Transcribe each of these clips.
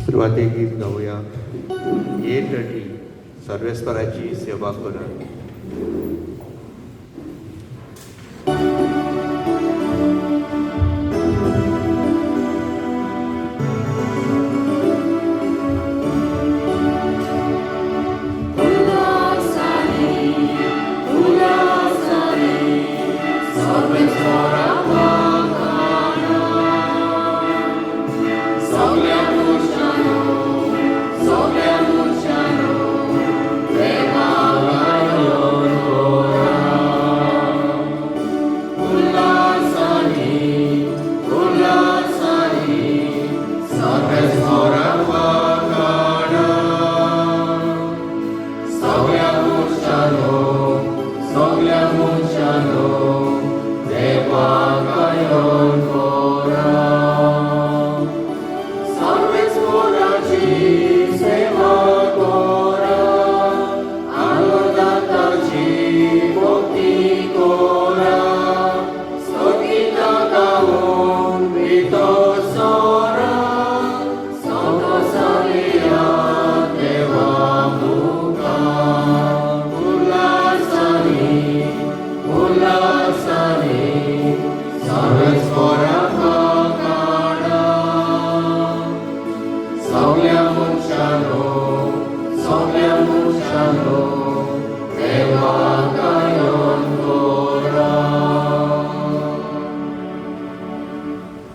सुरवातेक गीत गावया 8:30 सर्वेस्पराची सेवा करा.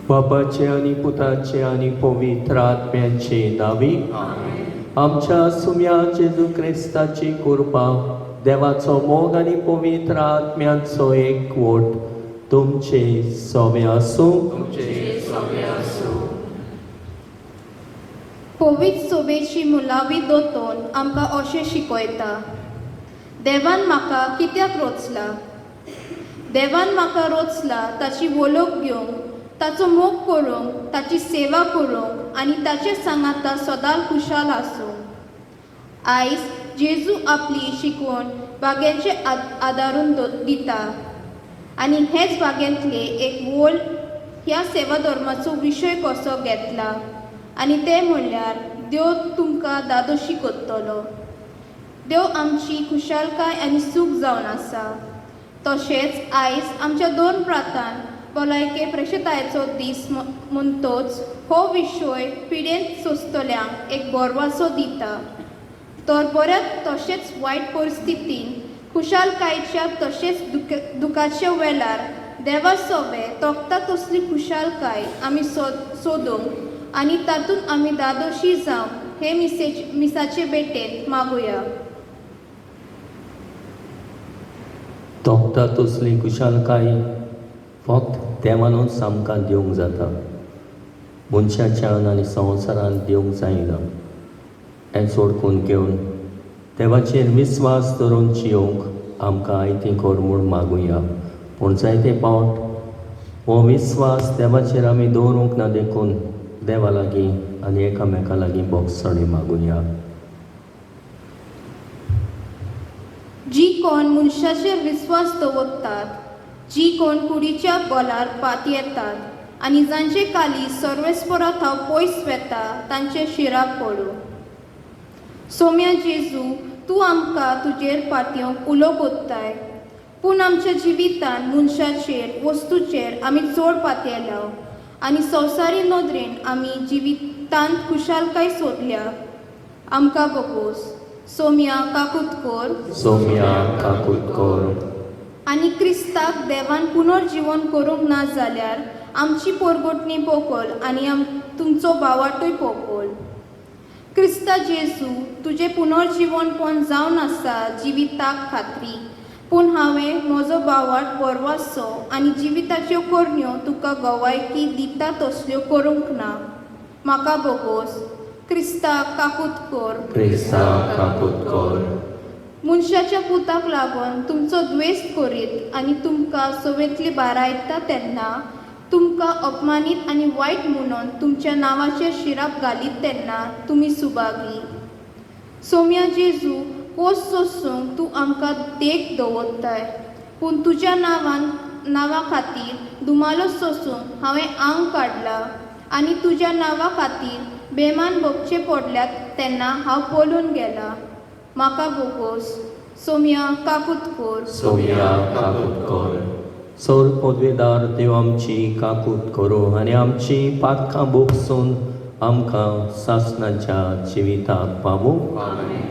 बापाचे आनी पुताचे आनी पवित्र आत्म्याचे नांवी आमच्या सुम्या जेजू क्रिस्ताची कृपा, देवाचो मोग आनी पवित्र आत्म्याचो एकवट तुमचे सोवे आसूं. पवित्र सोबेची मुलावी दोतोन आमकां अशें शिकयता, देवान म्हाका कित्याक रोचला? देवान म्हाका रोचला ताची वळख घेवंक, ताचो मोग करूंक, ताची सेवा करूंक आनी ताचे सांगाता सदांच खुशाल आसूंक. आयज जेजू आपली शिकवण बागेचे आदारून दिता आनी हेच बागेंतले एक वोल ह्या सेवा धर्माचो विशय कसो घेतला आनी तें म्हणल्यार देव तुमकां दादोशी करतलो. देव आमची खुशालकाय आनी सूख जावन आसा. तशेंच आयज आमच्या दोन प्रांतान भलायके प्रेशतायेचो दीस म्हणटोच हो विशय पिडेंत सोंसतल्यांक एक बरवासो दिता. तर बऱ्या तशेंच वायट परिस्थितीन खुशालकायेच्या तशेंच दुखाच्या वेळार देवा सोबे तोखता तसली खुशालकाय आमी सोदूंक आनी तातूंत आमी दादोशी जावंक हे मिसाचे भेटेंत मागुया. तोखता तसली खुशालकाय फक्त देवानूच आमकां दिवंक जाता, मनशाच्यान आनी संवसारान दिवंक जायना. हें सोडकून घेवन देवाचेर विस्वास धरून जियोवंक आमकां आयती कर म्हूण मागुया. पूण जायते फावट हो विस्वास देवाचेर आमी दवरूंक ना, देखून देवा लागीं आनी एकामेका लागीं बोगसणी मागुया. जी कोण मनशाचेर विस्वास दवरतात, जी कोण कुडीच्या बलार पातयेतात आनी जांचे काली सर्वेस्परा थाव पयस वेता तांचे शिराप पडूं. सोम्या जेजू, तूं आमकां तुजेर पातयेवंक उलो कोत्ताय, पूण आमच्या जिवितान मनशाचेर वस्तूचेर आमी चड पातयेल्या आनी संवसारी नदरेन आमी जिवितांत खुशालकाय सोदल्या. आमकां बोगोस. सोम्या काकूत कर. सोम्या काकूत कर. आनी क्रिस्ताक देवान पुनर्जिवन करूंक ना जाल्यार आमची पोरगोटणी पोकल आनी तुमचो बावाटूय पोकल. क्रिस्ता जेजू, तुजें पुनर्जिवनपण जावन आसा जिविताक खात्री, पूण हांवें म्हजो बावाट बरवासो आनी जिविताच्यो करण्यो तुका गवायकी दिता तसल्यो करूंक ना. म्हाका बोगोस. क्रिस्ता काकूत कर. क्रिस्ता काकूत कर. मनशाच्या पुताक लागून तुमचो द्वेस करीत आनी तुमकां सवेंतली बारायता तेन्ना, तुमकां अपमानीत आनी वायट म्हणून तुमच्या नांवाचेर शिराप घालीत तेन्ना तुमी सुभागी. सोम्या जेजू, कोस सोसूंक तूं आमकां देख दवरताय, पूण तुज्या नांवा खातीर दुमालो सोसूंक हांवें आंग काडला आनी तुज्या नांवा खातीर बेमान भोगचे पडल्यात तेन्ना हांव पळून गेला. म्हाका भोगोस. सोम्या काकूत कोर. सोम्या काकूत कर. सोर पदवेदार देव आमची काकूत करूं आनी आमची पातकां भोगसून आमकां सासणाच्या जिविताक पावूं. आमेन.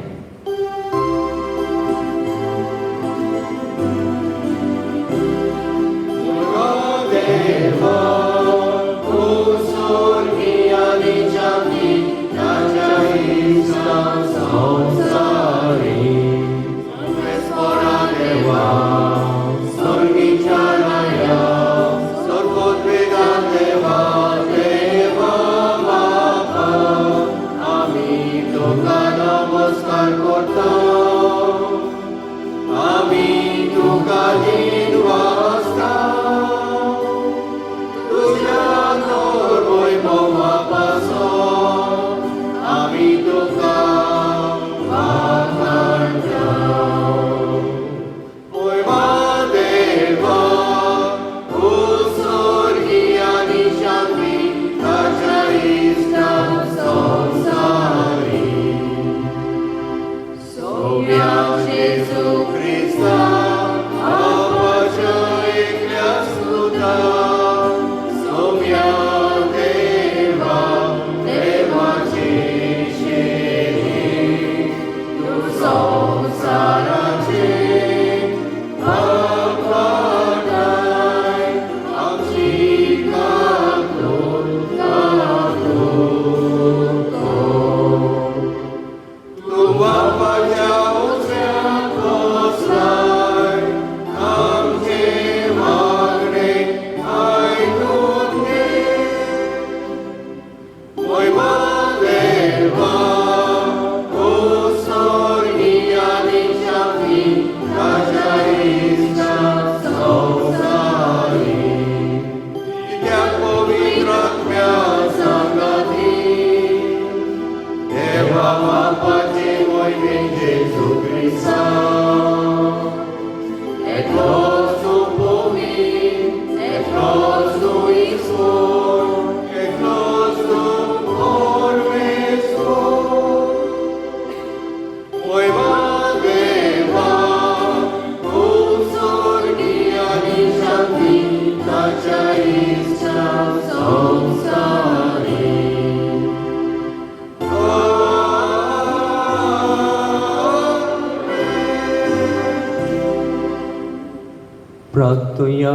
प्रार्थुया.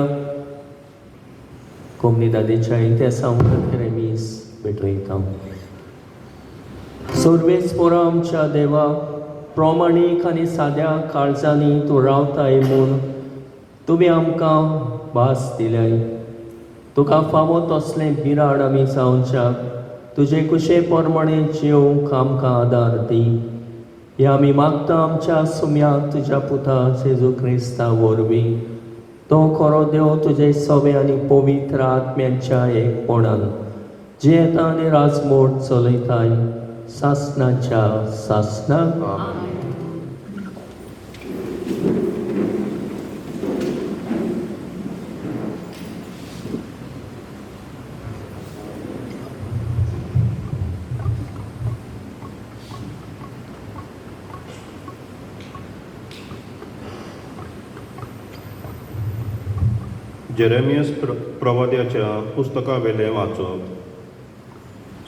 कोमनिदादेच्या इतिहासा मीस भेटयता. सर्वेस्पोरा आमच्या देवा, प्रमाणीक आनी साद्या काळजांनी तूं रावताय म्हूण तुमी आमकां भास दिल्याय. तुका फावो तसलें बिराड आमी जावच्याक तुजे कुशे प्रमाणे जिवंक आमकां आदार दी. हे आमी मागता आमच्या सुम्याक तुज्या पुता जेजू क्रिस्ता वरवीं. तो खरो देव तुजे सवे आनी पवित्र आत्म्यांच्या एकपणान जियेता आनी राजमोड चलयताय सासणाच्या सासणाक. जेरेमियस प्रवाद्याच्या पुस्तका वेलें वाचप.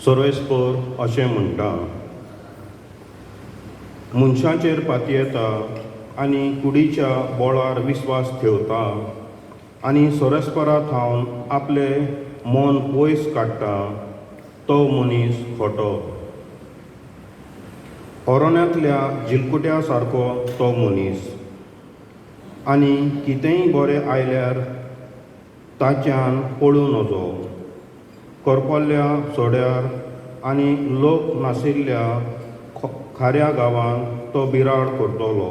सर्वेस्पोर अशें म्हणटा, मनशाचेर पातयेता आनी कुडीच्या बोळार विस्वास ठेवता आनी सोरेस्परा थावन आपलें मन पयस काडटा तो मनीस खोटो. ओरोण्यांतल्या जिलकुट्या सारको तो मनीस आनी कितेंय बरें आयल्यार ताच्यान पळूं नजो. करपल्ल्या सोड्यार आनी लोक नाशिल्ल्या खाऱ्या गांवांत तो बिराड करतलो.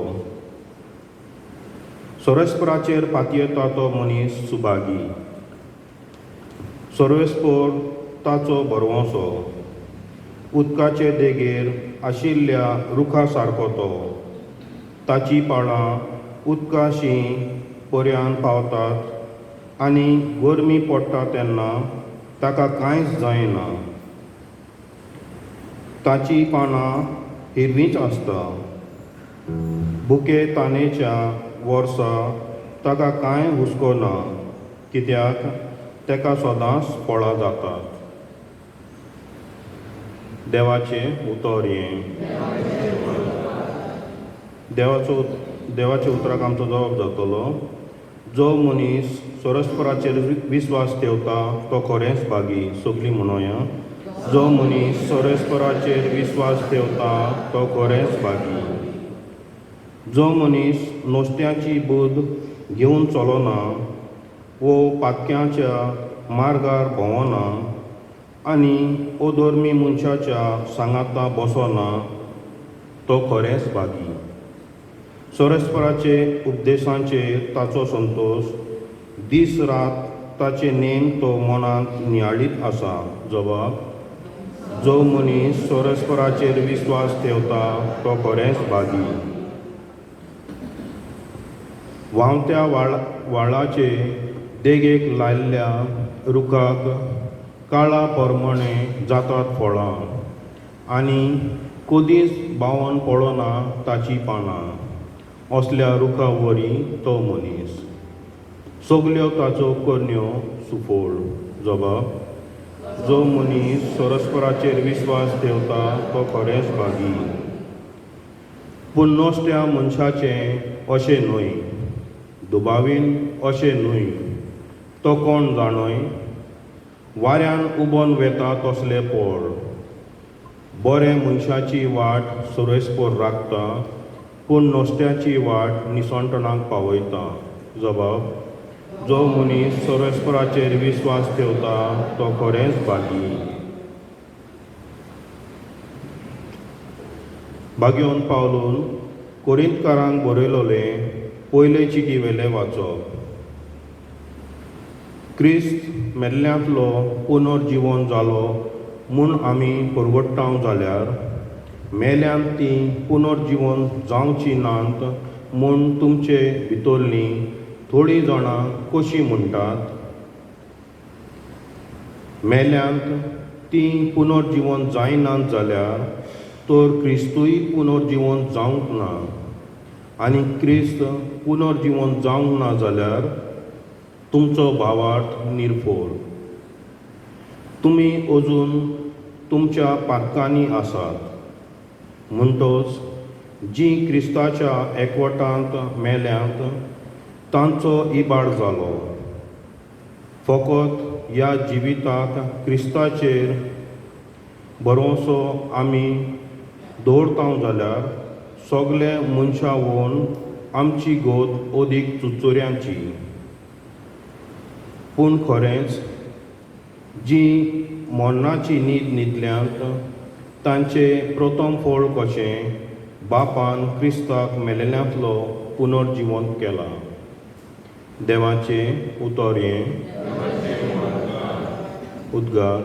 सोरेस्पराचेर पातयेता तो मनीस सुभागी. सर्वेस्पोर ताचो भरवंसो. उदकाचे देगेर आशिल्ल्या रुखा सारको तो. ताची पाळां उदकाशी पर्यान पावतात आनी गरमी पडटा तेन्ना ताका कांयच जायना. ताची पानां हिरवींच आसता. बुके तानेच्या वर्सा ताका कांय हुस्को ना, कित्याक ताका सदांच फळां जातात. देवाचें उतर हें. देवाच्या उतराक आमचो जबाब जातलो. जो मनीस सरस्पराचेर विस्वास ठेवता तो खरेंच भागी. सगळीं म्हणोया, जो मनीस सरस्पराचेर विस्वास ठेवता तो खरेंच भागी. जो मनीस नुस्त्याची बुद्द घेवन चलना वो पातक्याच्या मार्गार भोंवना आनी अधर्मी मनशाच्या सांगाता बसना तो खरेंच भागी. सरस्पराचे उपदेशांचेर ताचो संतोश, दीस रात ताचे नेम तो मनांत नियाळीत आसा. जबाब, जो मनीस सरस्पराचेर विस्वास ठेवता तो खरेंच भागी. व्हांवत्या व्हाळाचे देगेक लायिल्ल्या रुखाक काळा परमणे जातात फळां आनी कदींच बावन पडना ताची पानां. असल्या रुखा वरी तो मनीस, सगल्यो ताचो करण्यो सुफळ. जबाब, जो मनीस सरस्पराचेर विस्वास ठेवता तो खरेंच भागी. पूण नश्ट्या मनशाचें अशें न्हय, दुबावीन अशें न्हय, तो कोण जाणय, वाऱ्यान उबोन वेता तसले पोळ. बरें मनशाची वाट सरस्पर राखता, पूण नश्ट्याची वाट निसणटणाक पावयता. जबाब, जो मनीस सरस्पराचेर विस्वास ठेवता तो खरेंच भागी. भाग्योन पावलून कोरिंतकारांक बरयलोलें पयले चिटी वेलें वाचप. क्रिस्त मेल्ल्यांतलो पुनर्जिवन जालो म्हूण आमी परवडटाव जाल्यार मेल्यांत तीं पुनर्जिवन जावचीं नात म्हूण तुमचे भितरलीं थोडीं जाणां कशीं म्हणटात? मेल्यांत तीं पुनर्जिवन जायनात जाल्यार तर क्रिस्तूय पुनर्जिवन जावंक ना, आनी क्रिस्त पुनर्जिवन जावंक ना जाल्यार तुमचो भावार्थ निर्फोळ. तुमी अजून तुमच्या पातकांनी आसात. म्हणटच जीं क्रिस्ताच्या एकवटांत मेल्यांत तांचो इबाड जालो. फकत ह्या जिविताक क्रिस्ताचेर भरवंसो आमी दवरता जाल्यार सगळे मनशां वोन आमची गोत अदीक चुचुऱ्यांची. पूण खरेंच जीं मरणाची न्हीद न्हिदल्यांत तांचे प्रथम फळ कशें बापान क्रिस्ताक मेलेल्यांतलो पुनर्जिवंत केला. देवाचें उतर हें. उद्गार.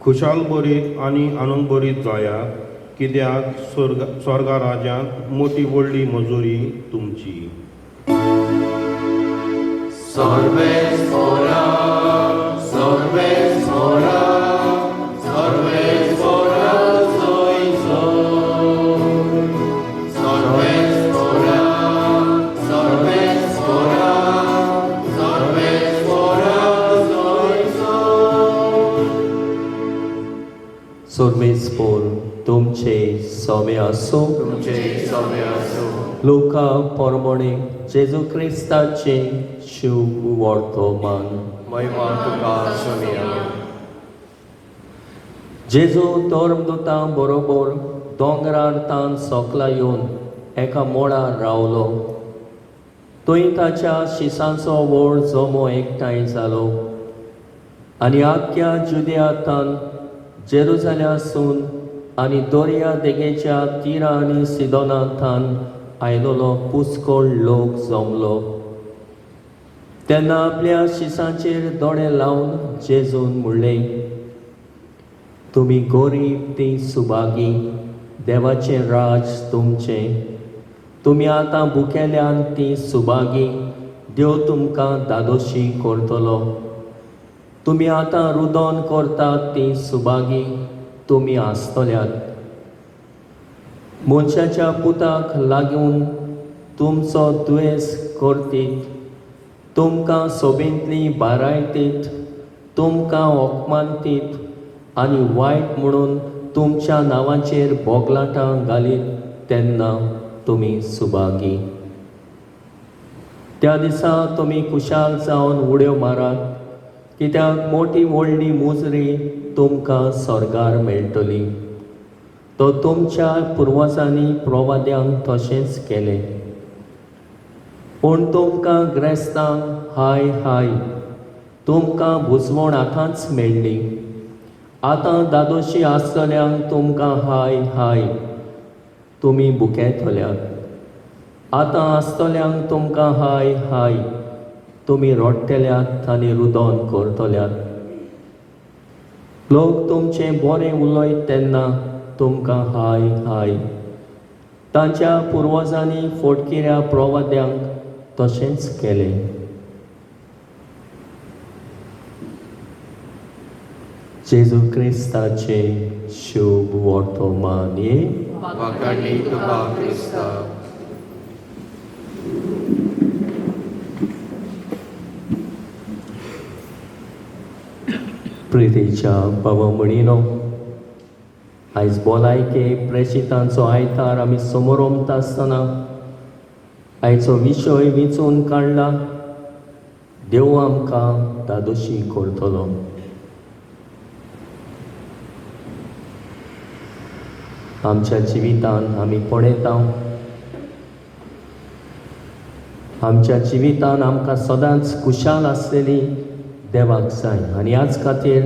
खुशाल बरीत आनी आनंद बरीत जायात, कित्याक स्वर्गा राज्यांत मोटी व्हडली मजुरी तुमची. सोर्मेसपोर तुमचे सौम्य आसूं. तुमचे सौम्य आसूं. लुका परमणे जेजू क्रिस्ताचे शुभ वर्तमान. महिमा तुका सोनिया. जेजू धर्मदूतां बरोबर दोंगरार तान सोकला येवन एका मोडार रावलो. थंय ताच्या शिसांचो व्हड जमो एकठांय जालो. आनी आख्ख्या जुदयातान जेरुजाल्यासून आनी दर्या देगेच्या तिरा आनी सिदोनाथान आयलोलो पुस्कोळ लोक जमलो. तेन्ना आपल्या शिसांचेर दोळे लावन जेजून म्हणलें, तुमी गोरीब ती सुभागी, देवाचें राज तुमचें. तुमी आतां भुकेल्यान ती सुभागी, देव तुमकां दादोशी करतलो. तुमी आतां रुदोन करतात ती सुभागी, तुमी आसतल्यात. मनशाच्या पुताक लागून तुमचो दुयेंस करतीत, तुमकां सोबेंतली बारायतीत, तुमकां ओकमानतीत आनी वायट म्हणून तुमच्या नांवाचेर बोगलाटां घालीत तेन्ना तुमी सुभागी. त्या दिसा तुमी खुशाल जावन उडयो मारात, कित्याक मोटी व्हडली मुजरी तुमकां स्वर्गार मेळटली. तो तुमच्या पुर्वजांनी प्रवाद्यांक तशेंच केलें. पूण तुमकां ग्रेस्तांक हाय हाय, तुमकां बुजवण आतांच मेळ्ळी. आतां दादोशी आसतल्यांक तुमकां हाय हाय, तुमी भुकेतल्यात. आतां आसतल्यांक तुमकां हाय हाय, तुमी रडटल्यात आनी रुदोन करतल्यात. लोक तुमचें बरें उलयत तेन्ना तुमकां हाय हाय, तांच्या पुर्वजांनी फोटकिऱ्या प्रवाद्यांक तशेंच केलें. जेजू क्रिस्ताचे शुभ वर्तमान. वाखाणणी तुका क्रिस्ता. प्रितीच्या बाबा म्हणिनो, आयज भलायके प्रेशितांचो आयतार आमी समोरमता आसतना आयचो विशय विंचून काडला, देव आमकां दादोशी करतलो. आमच्या जिवितान आमी पळयता, आमच्या जिवितान आमकां सदांच खुशाल आसलेली देवाक जाय आनी ह्याच खातीर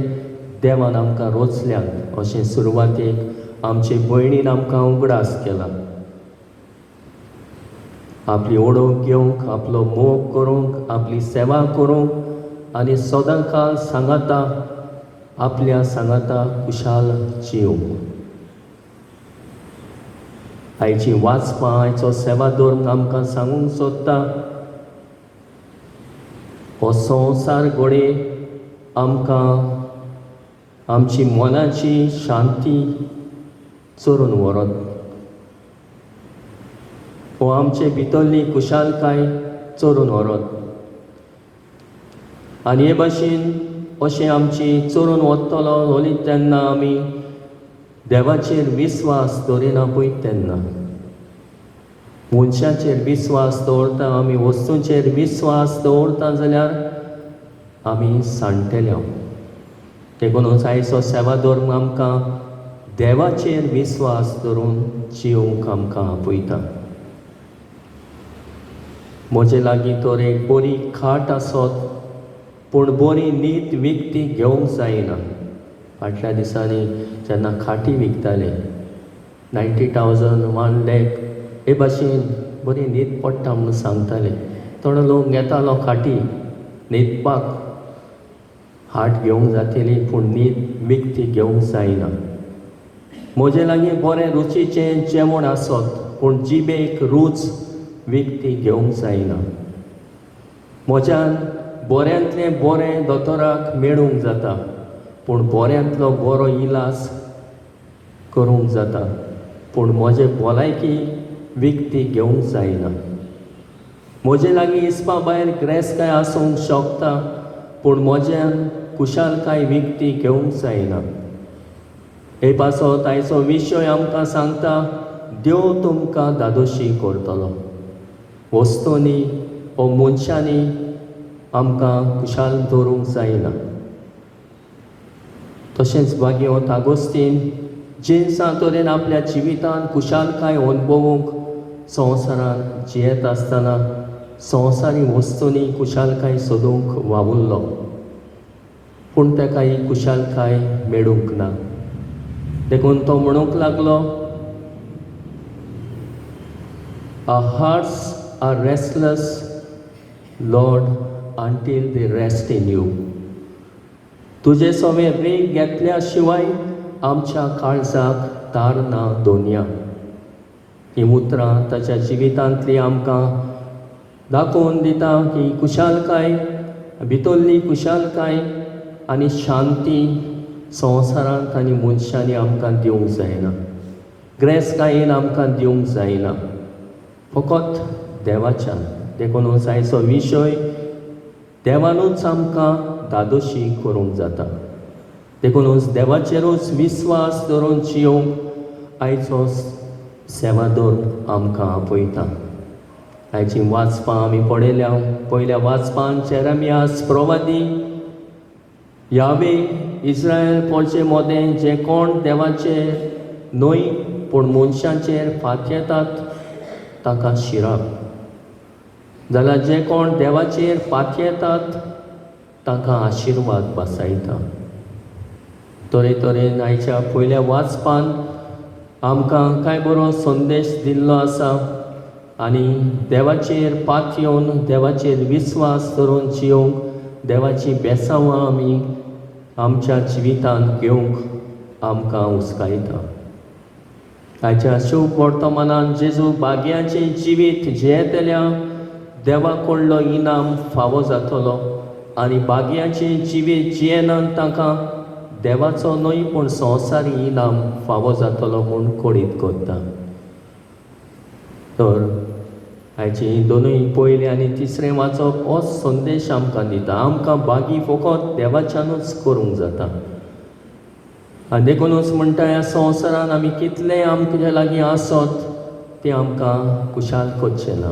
देवान आमकां रोचल्यात अशें सुरवातेक आमचे भयणीन आमकां उगडास केला. आपली ओडोक घेवंक, आपलो मोग करूंक, आपली सेवा करूंक आनी सदांकाल सांगाता आपल्या सांगाता खुशाल जिवंक. आयची वाचपां, आयचो सेवा धर्म आमकां सांगूंक सोदता, हो संवसार घडये आमकां आमची मनाची शांती चोरून व्हरत, हो आमचे भितरली खुशालकाय चोरून व्हरत आनी हे भाशेन अशें आमची चोरून वतलो ओली तेन्ना आमी देवाचेर विस्वास दवरिना पळय तेन्ना मनशाचेर विस्वास दवरता, आमी वस्तूंचेर विस्वास दवरता जाल्यार आमी सांडटले. देखूनच आयचो सेवा धर्म आमकां देवाचेर विस्वास दवरून जिवंक आमकां आपयता. म्हजे लागीं तर एक बरी खाट आसत पूण बरी न्हीद विकती घेवंक जायना. फाटल्या दिसांनी जेन्ना खाटी विकताले 90,000 1 लाख हे भाशेन बरी न्हीद पडटा म्हणून सांगताले. थोडो लोक घेतालो खाटी न्हिदपाक, हाट घेवंक जातली पूण न्हीद विकती घेवंक जायना. म्हजे लागीं बरें रुचीचें जेवण आसत पूण जिबेक रूच विकती घेवंक जायना. म्हज्यान बऱ्यांतलें बरें दोतोराक मेळूंक जाता पूण बऱ्यांतलो बरो इलाज करूंक जाता पूण म्हजे भलायकी विकती घेवंक जायना. म्हजे लागीं हिसपा भायर ग्रेसकाय आसूंक शकता पूण म्हज्यान खुशालकाय विकती घेवंक जायना. हे पासत आयचो विशय आमकां सांगता, देव तुमकां दादोशी करतलो. वस्तूंनी ओ मनशांनी आमकां खुशाल दवरूंक जायना. तशेंच भाग्यवंत आगोस्तीन जिनसां तरेन आपल्या जिवितान खुशालकाय अनुभवूंक संवसारान जियेत आसतना संवसारी वस्तूंनी खुशालकाय सोदूंक वावुरलो. पूण ताका ही खुशालकाय मेळूंक ना. देखून तो म्हणूंक लागलो, Our hearts are restless, Lord, until they rest in you. तुजे सवें रेग घेतल्या शिवाय आमच्या काळजाक तार ना दोनया. हीं उतरां ताच्या जिवितांतली आमकां दाखोवन दिता की खुशालकाय, भितरली खुशालकाय आनी शांती संवसारांत आनी मनशांनी आमकां दिवंक जायना, ग्रेसकायेन आमकां दिवंक जायना, फकत देवाच्यान. देखूनच आयचो विशय देवानूच आमकां धादोशी करूंक जाता. देखूनच देवाचेरूच विस्वास धरून जियोवंक आयचो सेवादोर आमकां आपयता. आयची वाचपां आमी पळयल्या. पयल्या वाचपान जेरेमियास प्रवादी यावे इस्रायल पोरचे मोदें जे कोण देवाचेर न्हय पूण मनशांचेर फातयेतात ताका शिराप, जाल्यार जे कोण देवाचेर पातयेतात तांकां आशिर्वाद बसायता. तरेतरेन आयच्या पयल्या वाचपान आमकां कांय बरो संदेश दिल्लो आसा आनी देवाचेर पातयेवन देवाचेर विस्वास धरून जियोवंक देवाची बेसांवां आमी आमच्या जिवितांत घेवंक आमकां हुस्कायता. आयच्या शुभ वर्तमानान जेजू भाग्याचें जिवीत जियेतल्या देवा कडलो इनाम फावो जातलो आनी भाग्याचें जिवीत जियेनात तांकां देवाचो न्हय पूण संवसारी इनाम फावो जातलो म्हूण कळीत करता. तर आयची दोनूय पयलें आनी तिसरें वाचप होच संदेश आमकां दिता. आमकां बागी फकत देवाच्यानूच करूंक जाता. आनी देखूनच म्हणटा ह्या संवसारान आमी कितलें आमचे लागीं आसत तें आमकां खुशाल करचें ना,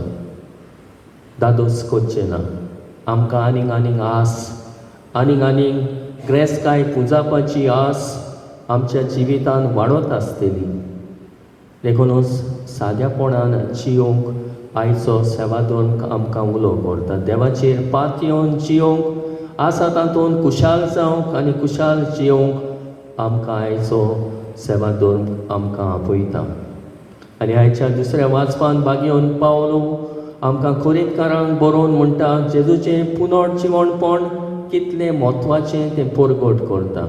दादोस करचें ना. आमकां आनीक आनीक आस, आनीक आनीक ग्रेसकाय पुंजावपाची आस आमच्या जिवितान वाडत आसतली. देखूनच साद्यापणान जियोवंक आयचो सेवादोर आमकां उलो करता. देवाचेर पातयेवन जियोवंक आसा तातूंत खुशाल जावंक आनी खुशाल जियोवंक आमकां आयचो सेवादोर आमकां आपयता. आनी आयच्या दुसऱ्या वाचपान बागेवन पावलो आमकां खोरीतकारांक बरोवन म्हणटा जेजूचें पुनर्जिवणपण कितलें म्हत्वाचें तें परगट करता.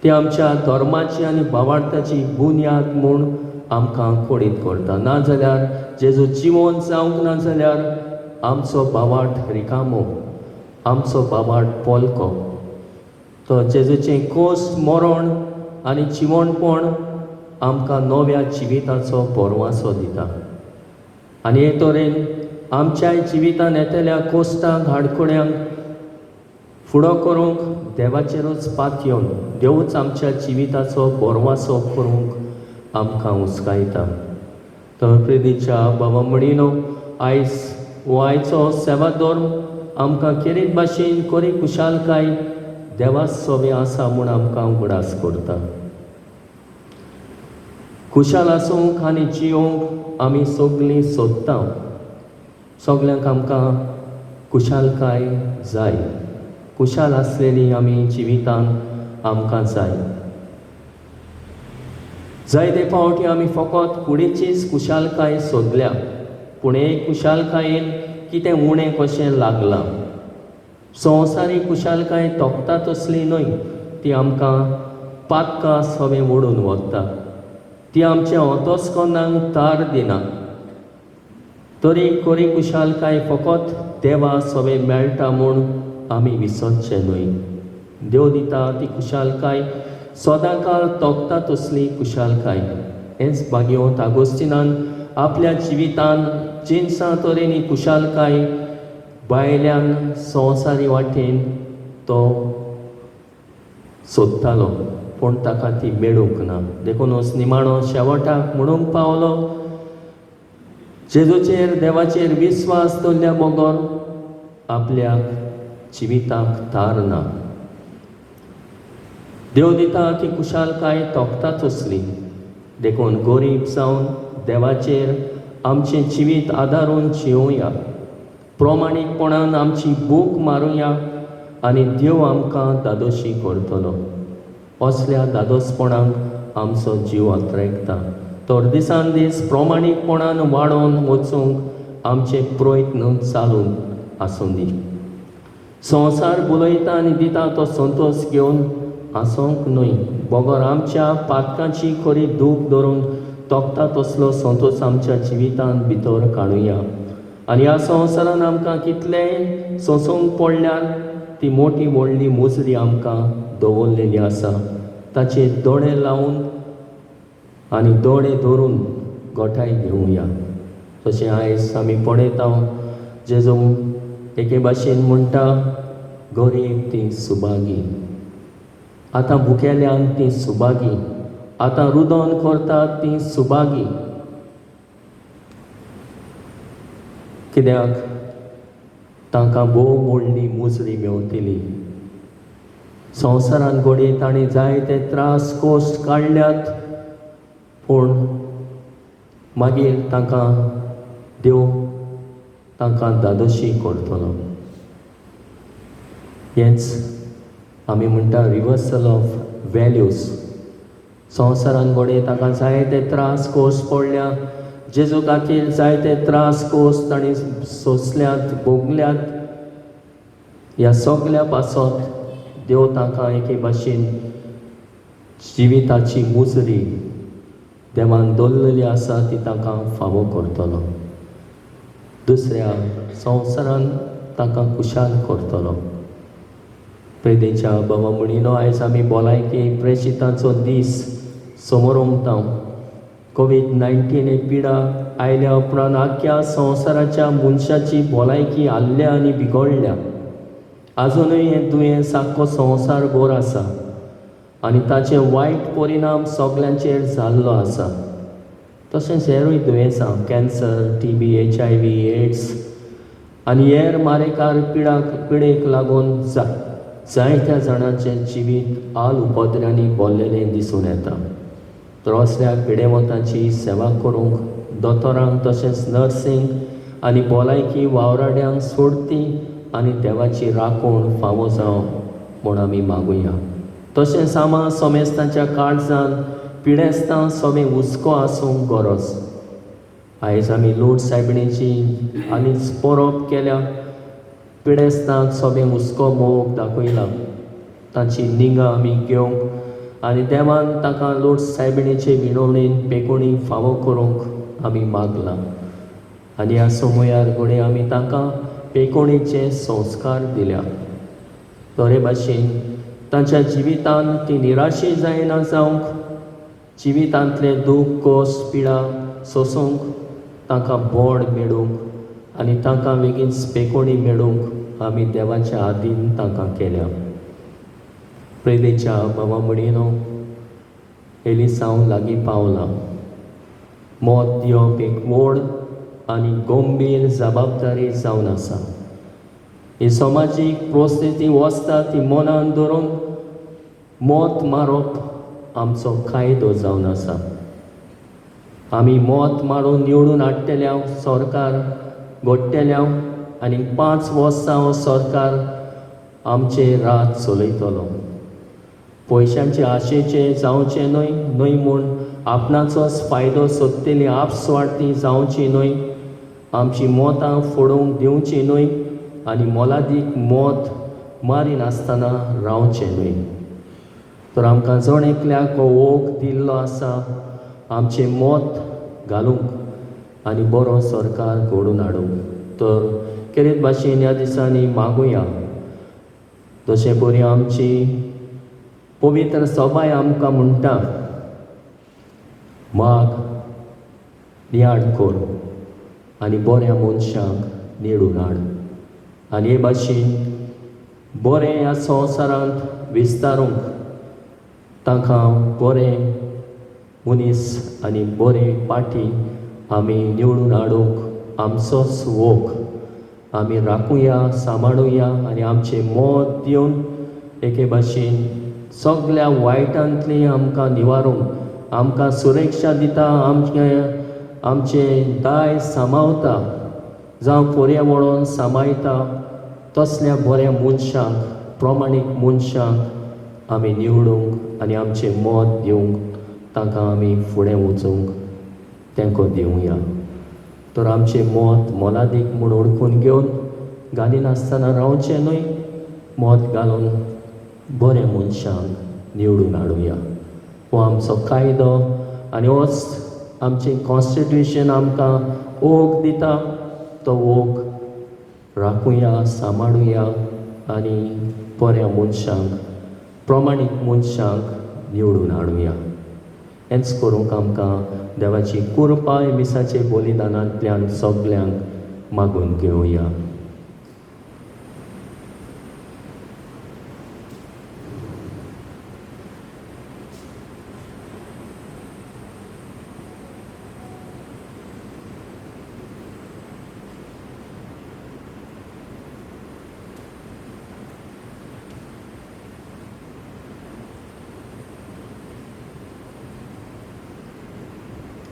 तें आमच्या धर्माची आनी भावार्थाची बुन्याद म्हूण आमकां कळीत करता. नाजाल्यार जेजू जिवन जावंक ना जाल्यार आमचो भावार्थ रिकामो, आमचो भावार्थ पोलको. तो जेजूचें कोस मरण आनी जिवणपण आमकां नव्या जिविताचो भरवासो दिता. आनी हे तरेन आमच्याय जिवितान येतल्या कोश्टांक हाडकुड्यांक फुडो करूंक देवाचेरूच पातयेवन देवूच आमच्या जिविताचो भरवासो करूंक आमकां हुस्कायता. तर प्रितीच्या बाबा म्हणिनो आयज हो आयचो सेवादोर आमकां खेरीत भाशेन खरी खुशालकाय देवा सोबें आसा म्हूण आमकां उगडास करता. खुशाल आसूंक आनी जियोवंक आमी सगळीं सोदता. सगल्यांक आमकां खुशालकाय जाय, खुशाल आसलेली आमी जिवितान आमकां जाय. जायते फावटी आमी फकत कुडीचीच खुशालकाय सोदल्या, पूण हे खुशालकायेन कितें उणें कशें लागलां. संवसारी खुशालकाय तोखता तसली न्हय, ती आमकां पातकां सवें ओडून व्हरता, ती आमच्या अंतस्करणाक तार दिना. तरी खरी खुशालकाय फकत देवा सवें मेळटा म्हूण आमी विसरचें न्हय. देव दिता ती खुशालकाय सदांकाळ तोखता तसली खुशालकाय. हेच भाग्यवंत आगोस्तिनान आपल्या जिवितान जिनसां तरेनी खुशालकाय भायल्यान संवसारी वाटेन तो सोदतालो, पूण ताका ती मेळूंक ना. देखूनच निमाणो शेवटाक म्हणूंक पावलो, जेजूचेर देवाचेर विस्वास दवरल्या बगर आपल्याक जिविताक थार ना. देव दिता ती खुशालकाय तोखता तसली. देखून गरीब जावन देवाचेर आमचें जिवीत आदारून जियोवया, प्रमाणीकपणान आमची भूक मारुया आनी देव आमकां धादोशी करतलो. असल्या धादोसपणाक आमचो जीव अत्रेकता. तर दिसान दीस प्रमाणीकपणान वाडोवन वचूंक आमचे प्रयत्न चालून आसूं दी. संवसार बुलयता आनी दिता तो संतोश घेवन आसूंक न्हय, बगर आमच्या पातकांची खरी दूख धरून तोखता तसलो संतोश आमच्या जिवितांत भितर काडुया. आनी ह्या संवसारान आमकां कितलेंय सोंसूंक पडल्यार ती मोटी व्हडली मुजरी आमकां दवरलेली आसा. ताचेर दोळे लावन आनी दोळे धरून गोठाय घेवया. तशें आयज आमी पळयता, जेजू एके भाशेन म्हणटा, गरीब ती सुभागी, आतां भुकेल्यान ती सुभागी, आतां रुदन करतात ती सुभागी. कित्याक तांकां भोव व्हडली मुजरी मेवतली. संवसारान घडये तांणी जायते त्रास कश्ट काडल्यात, पूण मागीर तांकां देव तांकां धादोशी करतलो. हेंच आमी म्हणटा रिवर्सल ऑफ वॅल्यूज. संवसारान घडये तांकां जायते त्रास कश्ट पडल्या, जेजू खातीर जायते त्रास कश्ट तांणी सोंसल्यात, भोगल्यात. ह्या सगल्या पासत देव तांकां एके भाशेन जिविताची मुजरी देवान दवरलेली आसा ती तांकां फावो करतलो. दुसऱ्या संवसारान तांकां खुशाल करतलो. प्रेदेच्या बाबा म्हणिनो, आयज आमी भलायकी प्रेशितांचो दीस समोर कोविड-19 ही पिडा आयल्या उपरांत आख्ख्या संवसाराच्या मनशाची भलायकी हाल्ल्या आनी बिगडल्या. आजुनूय हें दुयेंस आख्खो संवसार भर आसा आनी ताचे वायट परिणाम सगल्यांचेर जाल्लो आसा. तशेंच हेरूय दुयेंसां, कॅन्सर, TB, HIV, AIDS आनी हेर मारेकार पिडेक लागून जायत्या जाणांचें जिवीत आल उपद्र्यांनी भरलेलें दिसून येता. तर असल्या पिडेवंतांची सेवा करूंक दोतोरांक तशेंच नर्सींक आनी भलायकी वावराड्यांक सोडती आनी देवाची राखण फावो जावं म्हूण आमी मागुया. तशेंच आमा समेस्तांच्या काळजान पिडेस्तां सोबे हुस्को आसूंक गरज. आयज आमी लोट सायबिणीची हालींच परब केल्या. पिडेस्तांक सोबे हुस्को मोग दाखयला. तांची निंगा आमी घेवंक आनी देवान ताका लोट सायबिणीचे विनवणेन पेकोणी फावो करूंक आमी मागलां. आनी ह्या समयार घडये आमी तांकां पेकोणीचे संस्कार दिल्या. बरे भाशेन तांच्या जिवितांत ती निराशी जायना जावंक, जिवितांतले दूख कश्ट पिडा सोंसूंक तांकां बळ मेळूंक आनी तांकां बेगीन पेकोणी मेळूंक आमी देवाच्या आदीन तांकां केल्या. प्रेदेच्या बाबा म्हणिनो, एलिसांव लागीं पावलां. मत दिवप एक व्हड आनी गंभीर जबाबदारी जावन आसा. ही समाजीक परिस्थिती वचता ती मनान धरून मत मारप आमचो कायदो जावन आसा. आमी मत मारून निवडून हाडटले सरकार घडटले आनी 5 वर्सां हो सरकार आमचें राज चलयतलो. पयशांचे आशेचे जावचें न्हय, न्हय म्हूण आपणाचोच फायदो सोदतली आपस्वार्थी जावची न्हय, आमची मतां फोडूंक दिवची न्हय आनी मोलादीक मत मारिनासतना रावचें न्हय. तर आमकां जण एकल्याक हो ओक दिल्लो आसा आमचें मत घालूंक आनी बरो सरकार घडोवन हाडूंक. तर केरीत भाशेन ह्या दिसांनी मागुया. तशें परी आमची पवित्र सभाय आमकां म्हणटा, माग, नियाळ कर आनी बऱ्या मनशांक निडून हाड. आनी हे भाशेन बरें ह्या संवसारांत विस्तारूंक तांकां बरें मनीस आनी बरें पाटी आमी निवडून हाडूंक आमचोच वोग आमी राखुया, सांबाळुया आनी आमचें मत दिवन एके भाशेन सगल्या वायटांतली आमकां निवारूंक आमकां सुरक्षा दिता, आमचें दायज सांबाळता, जावं पर्यावरण सांबाळटा, तसल्या बऱ्या मनशांक प्रमाणीक मनशांक आमी निवडूंक आनी आमचें मत दिवंक तांकां आमी फुडें वचूंक तेंको दिवया. तर आमचें मत मोलादीक म्हूण ओळखून घेवन घालिनासतना रावचें न्हय, मत घालून बऱ्या मनशांक निवडून हाडुया. हो आमचो कायदो आनी होच आमचें कॉन्स्टिट्युशन आमकां ओक दिता, तो ओक राखुया, सांबाळुया आनी बऱ्या मनशांक, प्रमाणीक मनशांक निवडून हाडुया. हेंच करूंक आमकां देवाची कृपाय मिसाचे बलिदानांतल्यान सगल्यांक मागून घेवया.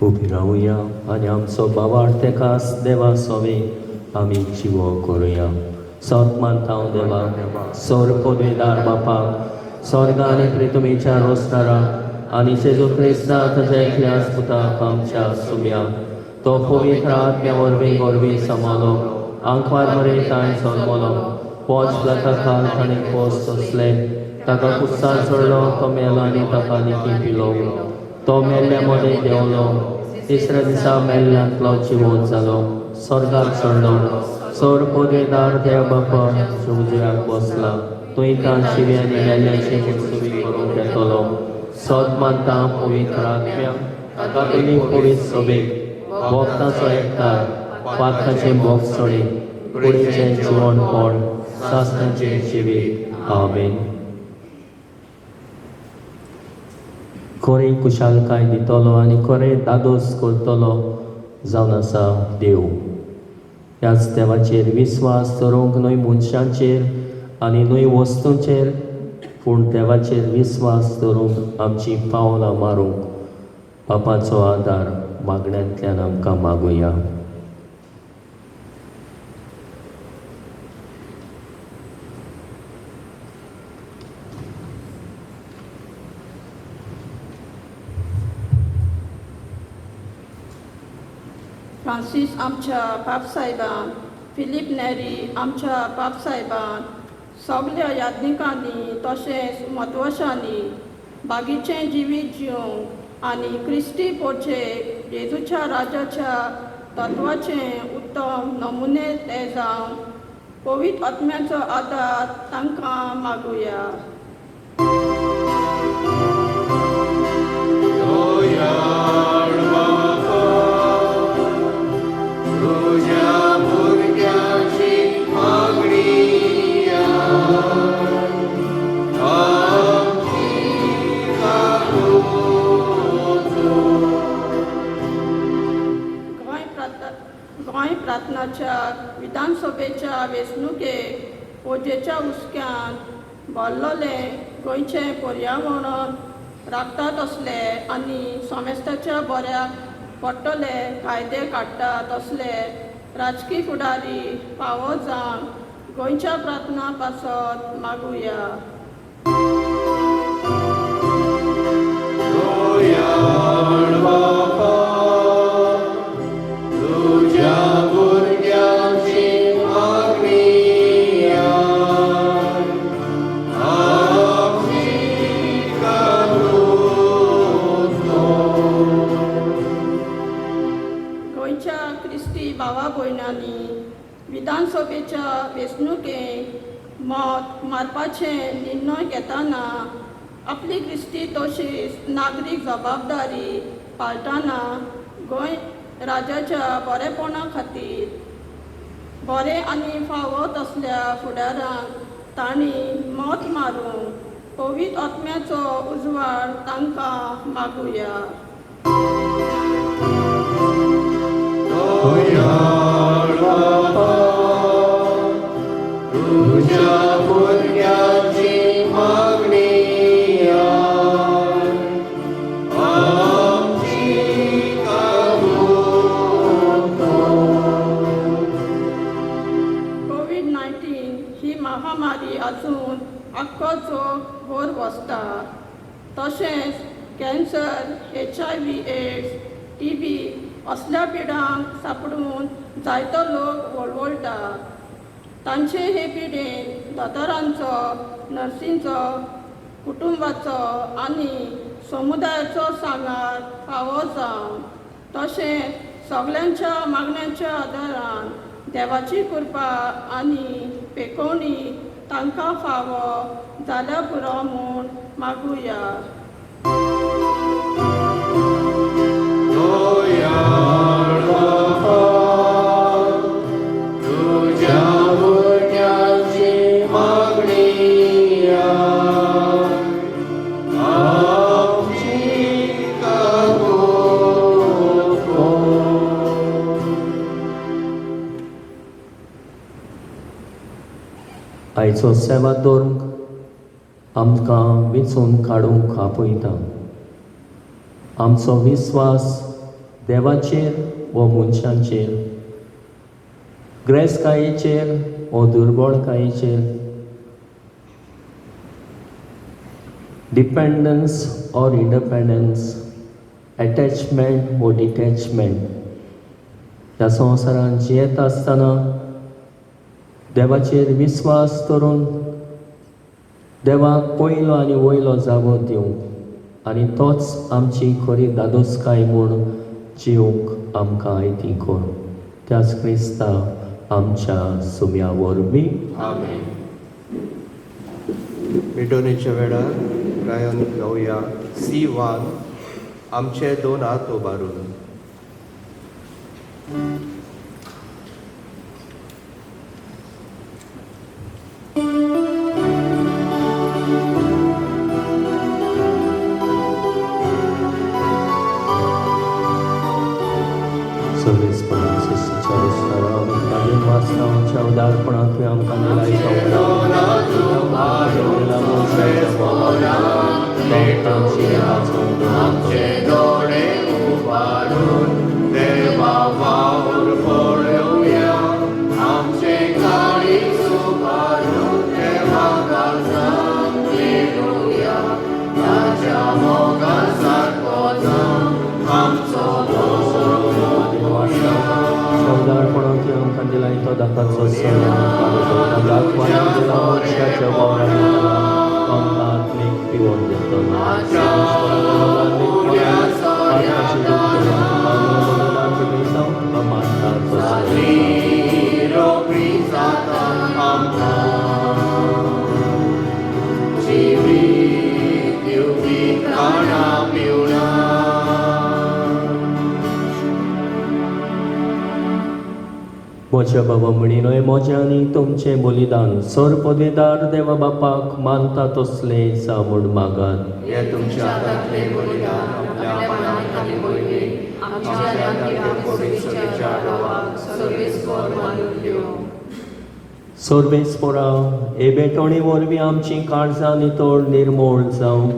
उबी रावया आनी आमचो बाबार तेकास देवा सोवे आमी जिवो करुया. सत मानता हांव देवा, सर पदवेदार बापाक, स्वर्ग आनी प्रितुमेच्या रोस्ताराक आनी जेजू क्रिस्ता ताच्या एकल्या पुताक आमच्या सुम्या, तो पवित्र आत्म्या वरवीं गोरवी समालो, आंकवार मरे ताणें जल्मलो, पोच प्लाका खाल ताणें पोस सोंसले, ताका कुस्सार चडलो, तो मेलो आनी ताका निकी पिलो, तो मेल्ल्या मदें देंवलो, तिसऱ्या दिसा मेल्ल्यांतलो जिवोत जालो, स्वर्गार चडलो, सर पदवेदार देव बापा उजव्याक बसला, थंय तां शिव्या आनी मेल्ल्याची मुसुबी करूंक येतलो. सत मानता पवित्र आत्म्या, कातोलीक पवित्र सभेक, भोक्ताचो एकठार, पातकाचें भोग सोडी, कुडीचें जिवणपण, सासणाचें जिवीत. आमेन. खरें कुशालकाय दितलो आनी खरें दादोस करतलो जावन आसा देव. ह्याच देवाचेर विस्वास दवरूंक न्हय मनशांचेर आनी न्हय वस्तूंचेर, पूण देवाचेर विस्वास दवरूंक आमची पावलां मारूंक बापाचो आदार मागण्यांतल्यान आमकां मागुया. फ्रांसीस आमच्या पापसाहेबान, फिलीप नेरी आमच्या पापसाहेबान, सगल्या याज्ञिकांनी तशेंच म्हत्वशांनी बागीचें जिवीत जिवंक आनी क्रिस्ती पोर्चेक जेजूच्या राजाच्या तत्वाचें उत्तम नमुने ते जावन पवित्र आत्म्याचो आदार तांकां मागुया. गोंय प्रार्थनाच्या विधानसभेच्या वेंचणुकेक पोजेच्या हुस्क्यान भरलोलें गोंयचें पर्यावरण राखतात असले आनी समेस्ताच्या बऱ्याक पडटले कायदे काडटात असले राजकी फुडारी फावो जावन गोंयच्या प्रार्थना पासत मागुया. विधानसभेच्या वेंचणुकेक मत मारपाचें निर्णय घेतना आपली क्रिस्ती तशीच नागरीक जबाबदारी पाळटना गोंय राज्याच्या बरेपणा खातीर बरें आनी फावो तसल्या फुडारांक तांणी मत मारूंक पवित्र आत्म्याचो उजवाड तांकां मागुया. कोवीड-19 ही महामारी अजून तशेंच कॅन्सर, HIV AIDS, TB असल्या पिडांक सांपडून जायतो लोक वळवळटा. तांचे हे पिडेन दोतोरांचो, नर्सींचो, कुटुंबाचो आनी समुदायाचो सांगात फावो जावन तशेंच सगल्यांच्या मागण्यांच्या आदारान देवाची कृपा आनी पेकोवणी तांकां फावो जाल्या पुरो म्हूण मागुया. दयाळ बाबा, तुज्या भुरग्यांची मागणी आमची कबूल कर. आयचो सेवा धर्म आमकां विंचून काडूंक आपयता. आमचो विस्वास देवाचेर वो मनशांचेर, ग्रेसकायेचेर वो दुर्बळकायेचेर, डिपेंडन्स ऑर इंडिपेंडन्स, एटॅचमेंट वो डिटॅचमेंट. ह्या संवसारांत जियेता आसतना देवाचेर विस्वास करून देवाक पयलो आनी वयलो जागो दिवंक आनी तोच आमची खरी दादोसकाय म्हूण जिवंक आमकां आयती कर, त्याच क्रिस्ता आमच्या सुम्या वरवीं. आमेन. मिटोनेच्या वेळार गायन गावया C1, आमचे दोन हात उबारून. सर्वेस्परान सृश्टीच्या विस्तारा आमी वाचनाच्या उदारपणांत तुवें आमकां दिला आमचे दोळे उबारून देवा वावर पळोवया, आमचे काळीज उबारून देवा काळजांत पेरोवया, ताच्या मोगा सारको जावन आमचो उदारपणांत तुवें आमकां दिला तो दाकाचो दिला मनशाच्या वावरान दिला आमकां आत्मीक पिवन दितलो. रोखडी जाता आमकां जिवीत दिवपी खाणां पिवणां. म्हज्या बाबा म्हणिनय म्हजें आनी तुमचें बलिदान सर पदवेदार देवा बापाक मानता तसलें जावं म्हूण मागात. हे तुमच्या हातांतले बलिदान आपल्या मनात आनी पयलीं आमच्या हातांतले पवित्र देवाक सर्वेस्पर मानून घेवं. सर्वेस्परा, हे भेटवणी वरवीं आमची काळजां नितळ निर्मूळ जावं,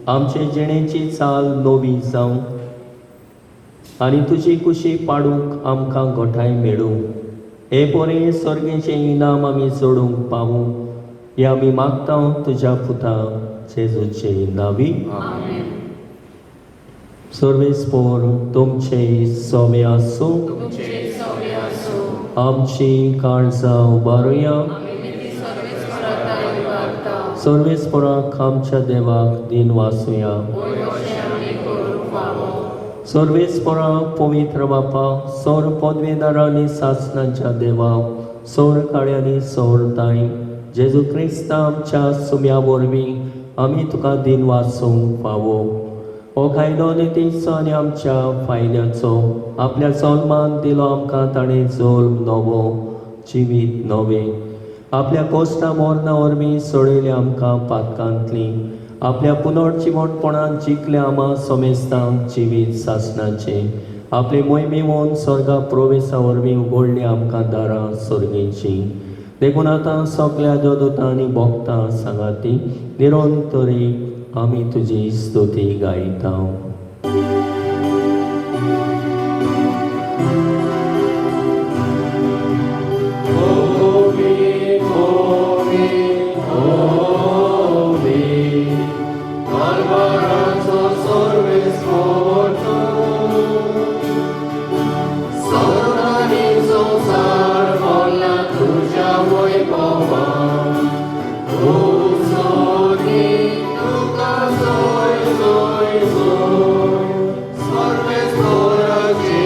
आमचे जिणेची चाल नवी जावं आनी तुजी कुशी पाडूंक आमकां गोठाय मेळूं. हे बरें सर्गेचें इनाम आमी जोडूंक पावूं हें आमी मागता तुज्या पुता जेजूचे नांवी. आमेन. सर्वेस्पर तुमचे सोमे आसूं. तुमचे सवे आसूं. आमची काळजां उबारुया. आमी ती सर्वेस्परा उबारता. सर्वेस्पराक आमच्या देवाक दिन वासुया. वय अशें आमी करूंक फावो. सर्वेस्परा, पवित्र बापा, सौर पदवेदारांनी सासणाच्या देवा, सौर काळ्यांनी सौर ताई जेजू क्रिस्ता आमच्या सुम्या वरवीं आमी तुका दिन वासूंक फावो. हो कायदो नितीचो आनी आमच्या फायद्याचो आपल्या जल्मान दिलो आमकां ताणें जल्म नवो जिवीत नवें. आपल्या कोश्टा मरणा वरवीं सोडयले आमकां पातकांतली, आपल्या पुनर्जिवणपणान जिखले आमा समेस्तांक जिवीत सासणाचें. आपले मोहिमेवन स्वर्गा प्रवेशा वरवीं उगडली आमकां दारां सर्गेचीं. देखून आतां सगल्या देवदूतां आनी भक्तां सांगाती निरंतरी आमी तुजी स्तुती गायता. Holy, holy, holy, मलबाराचो सर्वेस्पोर तूं स्वर्ग आनी संवसार भरला तुज्या वैभवान तूं सोदी तुका जय जय जय सर्वेस्पोराची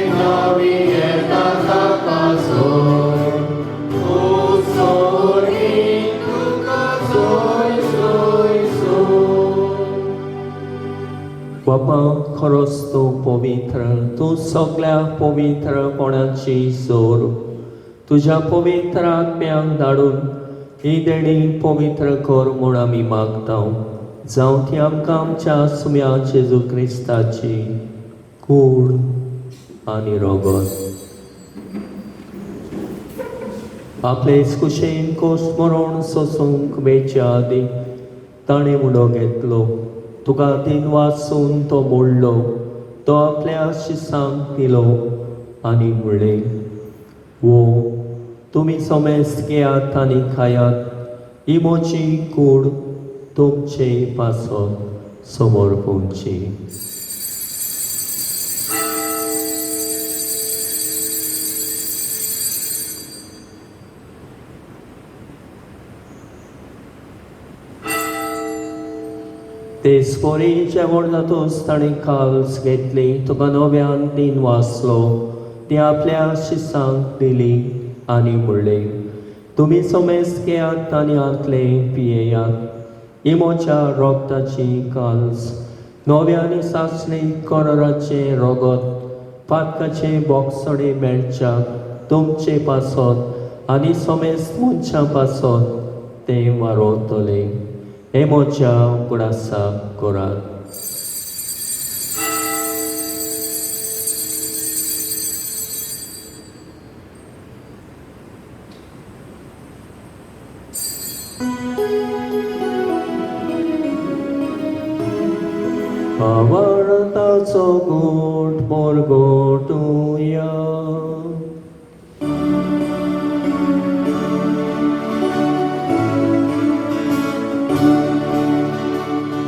नावी येता ताका जय तूं सोदी तुका जय जय जय. बापा खरोच तूं पवित्र, तूं सगळ्या पवित्रपणाची जोर. तुज्या पवित्र आत्म्यांक धाडून ही देणी पवित्र कर म्हूण आमी मागता, जावं ती आमकां आमच्या सुम्या जेजू क्रिस्ताची कूड आनी रोगत. आपले कुशेन कोस मरण सोसूंक वेच्या आदीं ताणें उडो घेतलो, तुका दिन वाचून तो मोडलो, तो आपल्या शिसांक दिलो आनी म्हणलें, वो तुमी समेस्त घेयात आनी खायात, ही म्हजी कूड तुमचे पासत समर्पूंची. तेच परी जेवण जातूच ताणें काल्स घेतली, तुका नव्यान दिन वाचलो, ती आपल्या शिसांक दिली आनी म्हणलें, तुमी समेस्त घेयात आनी हांतले पियेयात, ही म्हज्या रोगताची काल्स, नव्या आनी सासणी कराराचें रोगत, पातकाचें बोगसणें मेळच्याक तुमचे पासत आनी समेस्त मनशां पासत तें वारोवतलें. हे म्हज्या उगडासाक करात. आवडताचो गोट मोरगोटुया.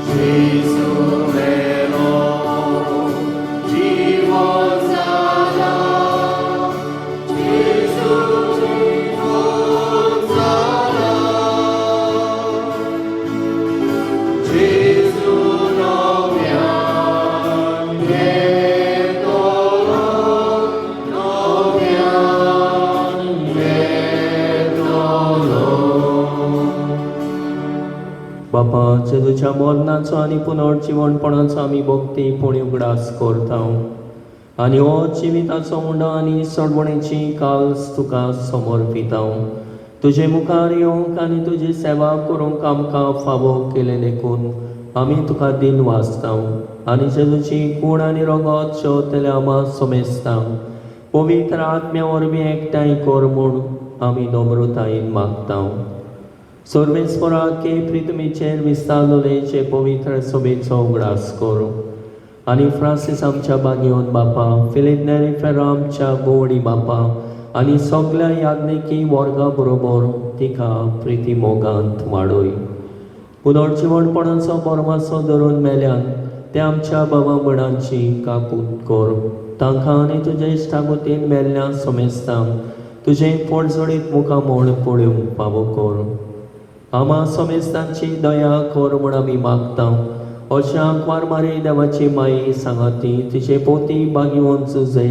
Gesù meno, vivo zala, Gesù vivo zala, Gesù noviam etolo, noviam etolo. बापा, जेजूच्या मरणाचो आनी पुनर्जिवणपणाचो आमी भक्ती पुणी उगडास करता आनी हो जिविताचो उंडो आनी सोडवणेची काल्स तुका समर्पिता. तुजे मुखार येवंक आनी तुजी सेवा करूंक आमकां फावो केलें देखून आमी तुका दिन वाचता आनी जेजूची कूड आनी रोगत शेवतले आमा समेस्ता पवित्र आत्म्या वरवीं एकठांय कर म्हूण आमी नम्रतायेन मागता. सर्वेस्पराके प्रितमीचेर विस्तारलेले जे पवित्र सभेचो उगडास करूं आनी फ्रांसीस आमच्या बागेवन बापा, फिलीप नेरी फेरो आमच्या गोवडी बापा आनी सगल्या याज्ञिकी वर्गा बरोबर तिका प्रिती मोगांत वाडय. पुनर्जिवणपणाचो बोरमासो धरून मेल्यान ते आमच्या बाबा म्हणांची काकूत कर. तांकां आनी तुजे इश्टागोतीन मेल्ल्या समेस्तांक तुजें पोटजोडीत मुखां म्हूण पळोवंक फावो कर. आमा समेस्तांची दया कर म्हूण आमी मागता. अशा आंकवार देवाची माई सांगाती तिचे पोती बागिवन जुजे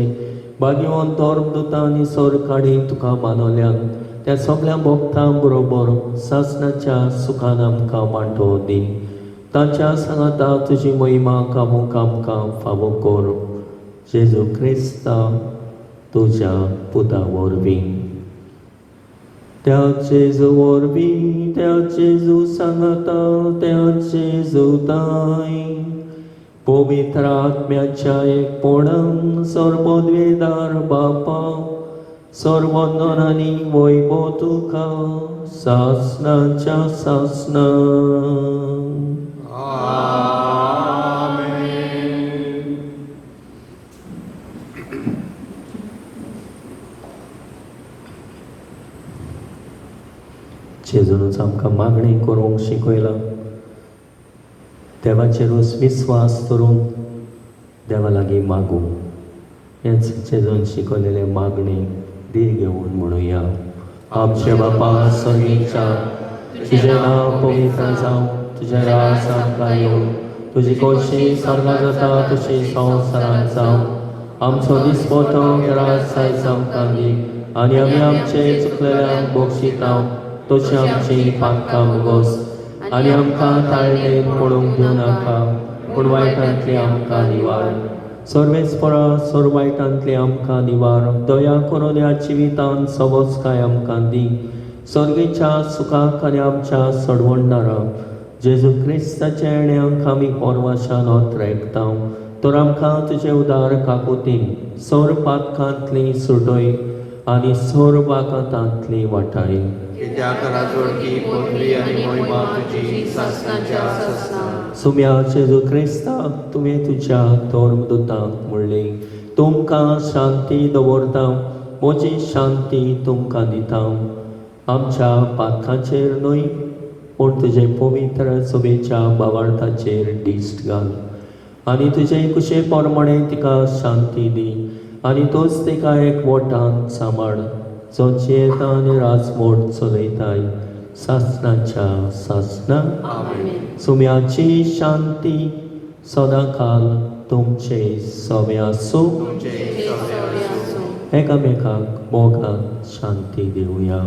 बागिवन धर्मदुतां आनी सर काडी तुका मानवल्यान त्या सगल्या भक्तां बरोबर सासणाच्या सुखान आमकां वांटो दी. तांच्या सांगाता तुजी महिमा कामूंक आमकां फावो कर. जेजू क्रिस्ता तुज्या पुता वरवीं. त्या जेजू वरवीं, त्या जेजू सांगाता, त्या जेजू ताय पवित्र आत्म्याच्या एकपणान सर्वद्वेदार बापा सर्वंदन आनी वैभव तुका सासणाच्या सासणा. आमेन. जेजूनच आमकां मागणी करूंक शिकयलां. देवाचेरूच विस्वास करून देवा लागीं मागूं. हेंच जेजून शिकयलेलें मागणें धीर घेवन म्हणुया. आमचे बापा सर्गीच्या, तुजें नांव पवित्र जावं, तुजें राज आमकां येवं, तुजी खोशी स्वर्गांत जाता तशी संवसारांत जावं. आमचो दिसपटो राज आयज आमकां दी आनी आमी आमचे चुकलेल्यांक बक्षिता तशी आमची पातकां भोगोस आनी आमकां ताळणेन पडूंक दिवं नाका, पूण वायटांतली आमकां निवार. सर्वेस्परा सर्व वायटांतली आमकां निवार. दया करून ह्या जिवितांत सवस्काय आमकां दी. सर्गेच्या सुखाक आनी आमच्या सडवणदारा जेजू क्रिस्ताच्या येण्याक आमी पोरवाशान ओतरेकता. तर आमकां तुजे उदार काकुतीन सोर पातकांतली सुटय आनी सोर वाकातांतली वाटाय. कित्याक राजवडकी पदवी आनी मोहिमा तुजी सासणाच्या सासणा. सुम्या जेजू क्रिस्ता, तुवें तुज्या धर्मदूतांक म्हणलें, तुमकां शांती दवरता, म्हजी शांती तुमकां दिता. आमच्या पातकांचेर न्हय पूण तुजे पवित्र सभेच्या बावार्थाचेर दिश्ट घाल आनी तुजे कुशे प्रमाणे तिका शांती दी आनी तूंच तिका एक वटान सांबाळ, जो जियेता आनी राजमोड चलयताय सासणाच्या सासणा. सुम्याची शांती सदांकाल तुमचे सवे आसूं. एकामेकाक मोगान शांती दिवया.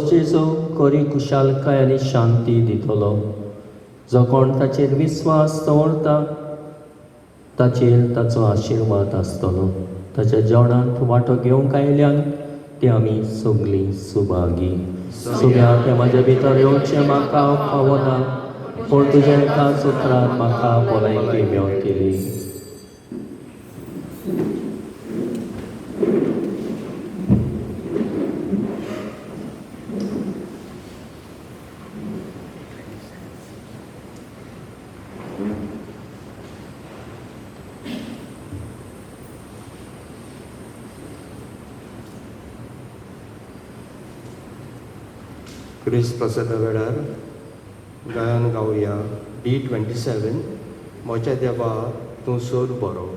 जेजू खरी खुशालकाय आनी शांती दितलो. जो कोण ताचेर विस्वास दवरता ताचेर ताचो आशिर्वाद आसतलो. ताच्या जेवणांत वांटो घेवंक आयल्यान ती आमी सगळीं सुभागी. सुब्या तें म्हाज्या भितर येवचें म्हाका फावना, पूण तुज्या एका सुत्रान म्हाका भलायकी मेवतली. क्रिस्त प्रसादा वेळार गायन गावया D27 म्हज्या देवा तूं सोद बरो.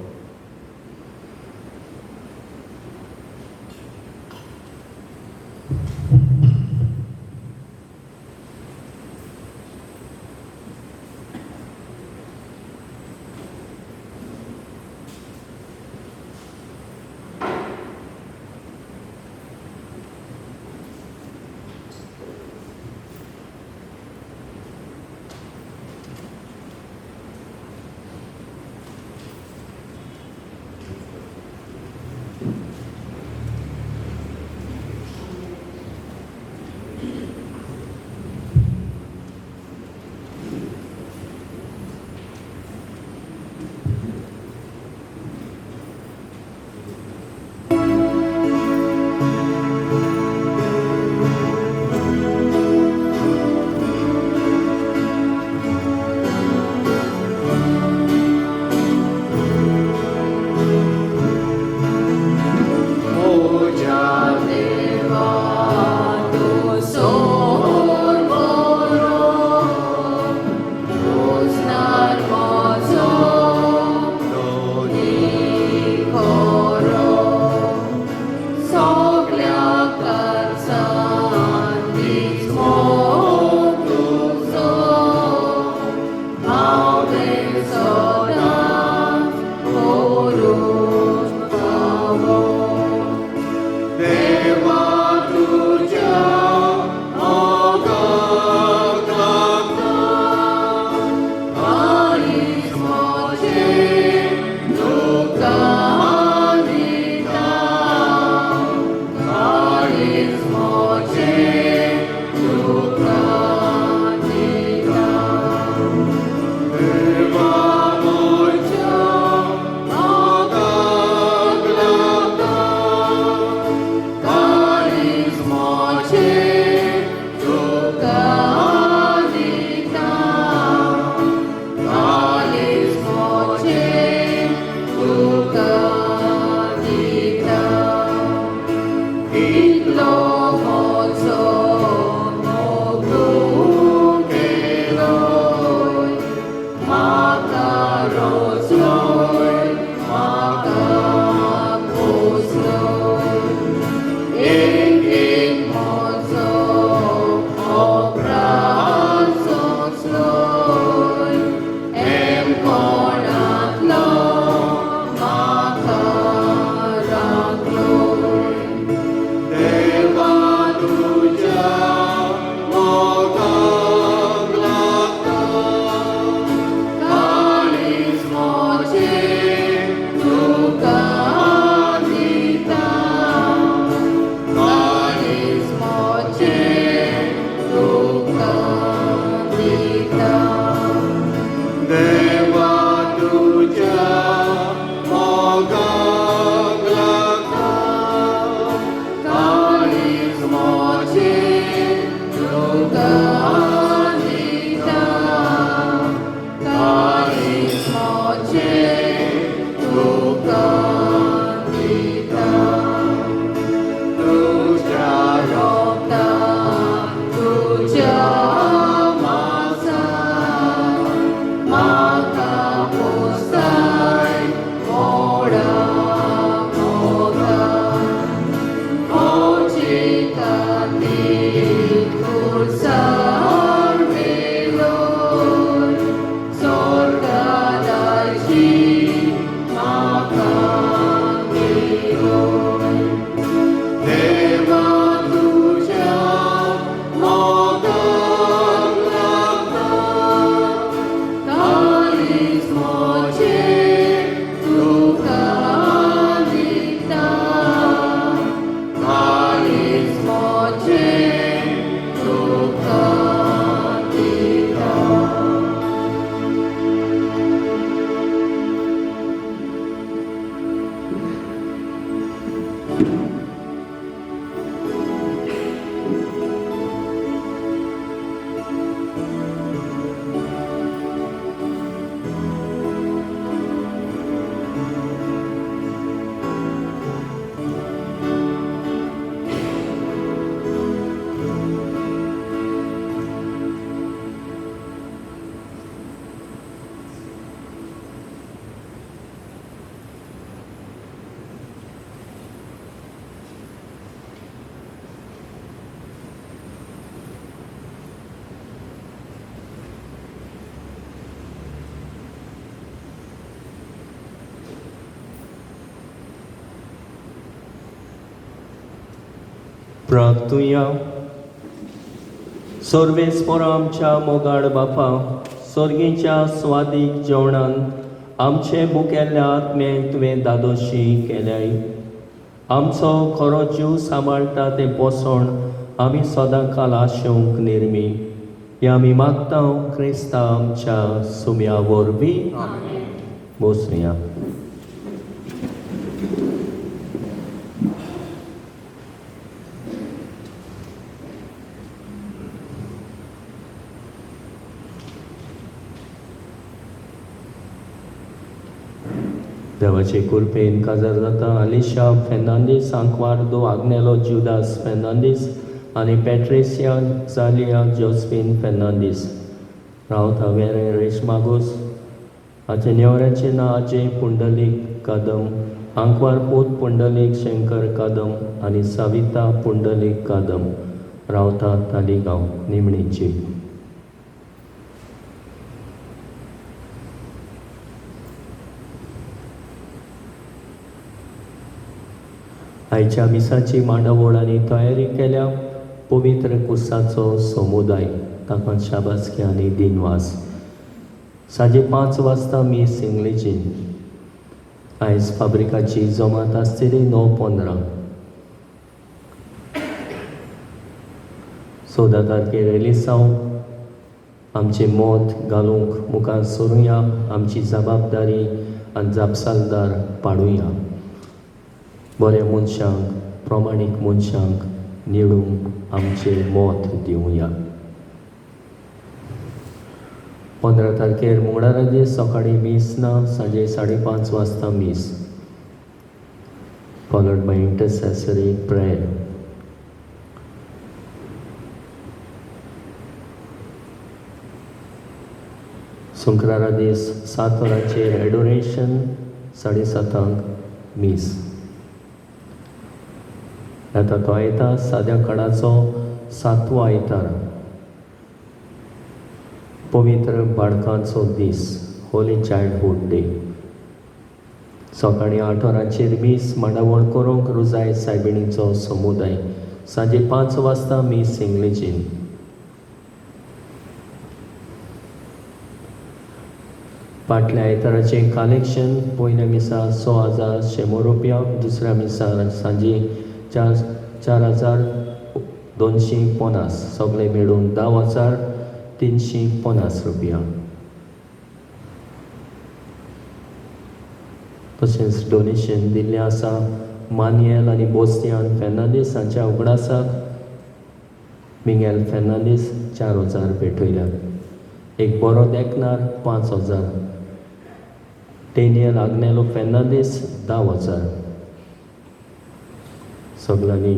रोचलोय म्हाका पोसलोय एक एक म्हजो अपराध सोंसलोय एम कोणांतलो म्हाका राखलोय देवा तुज्या मोगाक लागता काळीज म्हजें तुका दिता काळीज म्हजें तुका दिता देवा तुज्या मोगाक लागता काळीज म्हजें तुका दिता काळीज म्हजें तुका दिता तुज्या रोगता तुज्या मासान म्हाका पोसाय मोडा मोगान म्हजे खातीर खुर्सार मेलोय स्वर्गादाची म्हाका दिलोय देवा तुज्या मोगाक लागता काळीज म्हजें तुका दिता काळीज म्हजें तुका दिता. प्रार्थुया. सर्वेस्पोर आमच्या मोगाड बापा, सर्गीच्या स्वादीक जेवणान आमचे मुखेल्या आत्मे तुवें दादोशी केल्याय. आमचो खरो जीव सांबाळटा तें पोसण आमी सदां काल आशेवंक निर्मी हे आमी मागता क्रिस्ता आमच्या सुम्या वरवीं. बसुया. देवाचे कृपेन काजार जाता आलिशा फेर्नांदीस, आंकवारदो आग्नेलो जुदास फेर्नांदीस आनी पेट्रेसिया जालिया जोस्फीन फेर्नांदीस, रावता वेरें रेशमागोस. हाचे नेवऱ्याचें नांव अजय पुंडलीक कदम, आंकवार पूत पुंडलीक शंकर कदम आनी सविता पुंडलीक कदम, रावता तालिगांव निमणीची. आयच्या मिसाची मांडावळ आनी तयारी केल्या पवित्र कुसाचो समुदाय ताका शाबासकी आनी दिनवास. सांजे 5 वाजता मीस इंग्लिशीन. आयज फाब्रिकाची जमात आसतली 9:15. 14 तारखेर एलिसांव आमचें मत घालूंक मुखार सरुया, आमची जबाबदारी आनी जापसालदार पाडुया. बऱ्या मनशांक, प्रमाणीक मनशांक निवडूंक आमचें मत दिवया. 15 तारखेर मंगळारा दीस सकाळीं मीस ना, सांजे 5:30 वाजता मीस, फॉलोड बाय इंटरसेसरी प्रेयर. शुक्रारा दीस 7 वरांचेर एडोरेशन, 7:30 मीस. आतां तो आयतार साद्या कडाचो 7वो आयतार, पवित्र बाळकांचो दीस, होली चायल्डहूड डे. सकाळीं 8 वरांचेर मीस मांडावळ करूंक रुजाय सायबिणीचो समुदाय. सांजे 5 वाजता मीस इंग्लिशीन. फाटल्या आयताराचें कलेक्शन पयल्या मिसा 6,100 रुपया, दुसऱ्या मिसा सांजे 4,250, सगळे मेळून 10,350 रुपया. तशेंच डोनेशन दिल्लें आसा मान्येल आनी बोस्तियान फेर्नांदीस हांच्या उगडासाक मिंगेल फेर्नांदीस 4,000 भेटयल्यात. एक बरो देखणार 5,000, डेनियल आग्नेलो फेर्नांदीस 10,000. सगळ्यांनी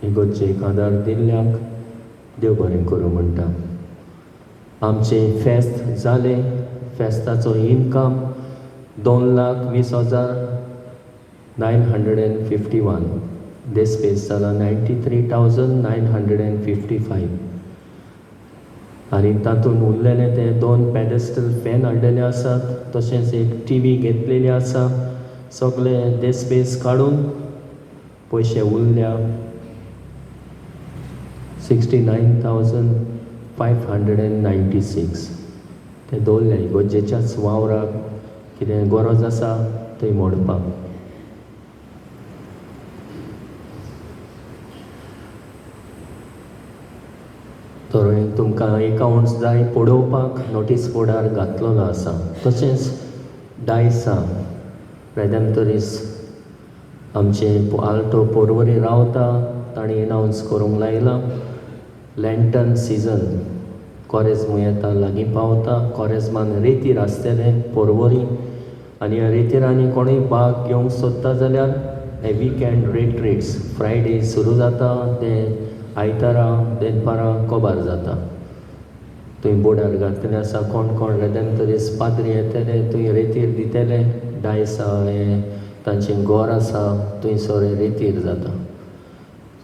इगोर्जेक आदार दिल्ल्याक देव बरें करूं म्हणटा. आमचें फेस्त जालें, फेस्ताचो इनकम 2,20,951, देस्पेस जाला 93,955. आनी तातूंत उरलेले ते 2 पेडेस्टल फॅन हाडलेले आसात, तशेंच एक टी व्ही घेतलेली आसा. सगळे देस्पेस काडून पयशे उरल्या 69,596. ते दवरले इगोर्जेच्याच वावराक, कितें गरज आसा थंय मोडपाक. तर तुमकां एकाउंट्स जाय पळोवपाक नोटीस बोर्डार घातलेलो आसा. तशेंच डायसा रेदेंतोरीस आमचे आल्टो पोरवरी रावता, तांणी एनावन्स करूंक लायलां लँटन सिजन कोरेज्म येता लागीं पावता. कोरेज्मान रेतीर आसतलें पोरवरी आनी ह्या रेतिरांनी कोणूय भाग घेवंक सोदता जाल्यार हे विकेंड रिट्रीट्स फ्रायडे सुरू जाता ते आयतारा दनपारां कोबार जाता. थंय बोर्डार घातलेलें आसा कोण कोण रेदेंतोरीस पाद्री येतले थंय रेतीर दितले. डायसा हें तांचें घर आसा थंयसर रेतीर जाता.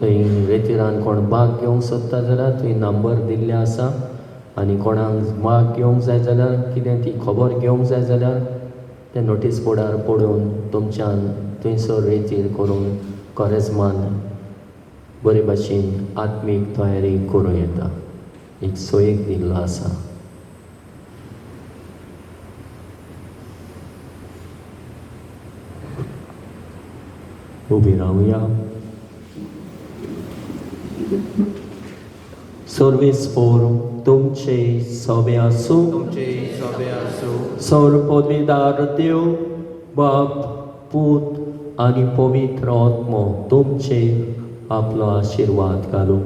थंय रेतिरान कोण भाग घेवंक सोदता जाल्यार थंय नंबर दिल्ले आसा आनी कोणाक भाग घेवंक जाय जाल्यार कितें ती खबर घेवंक जाय जाल्यार ते नोटीस बोर्डार पळोवन तुमच्यान थंयसर रेतीर करून कोरेज्मान बरे भाशेन आत्मीक तयारी करूं येता. एक सोयीक दिल्लो आसा. उबी रावया. सर्वीस फोर तुमचे सभे आसूं, सौर पदवीदार देव बाप पूत आनी पवित्र आत्मो तुमचे आपलो आशिर्वाद घालूं.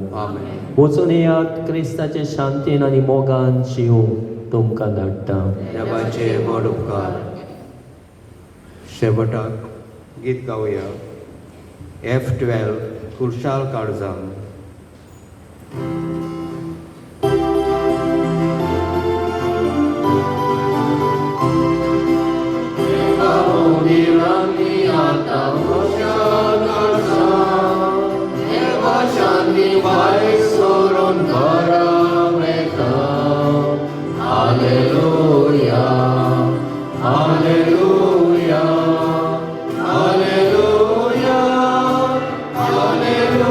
वचून येयात क्रिस्ताचे शांतीन आनी मोगान जीव तुमकां धाडटा. देवाचे व्हड उपकार. शेवटाक गीत गावया F12 खुशाल काळजान. Hallelujah, hallelujah, hallelujah, hallelujah.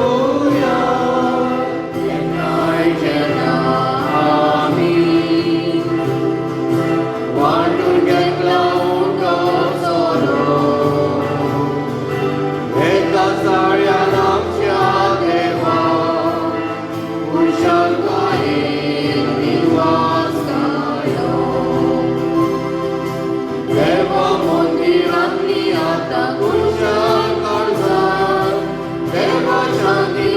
Kushal काळजान देवा शांती.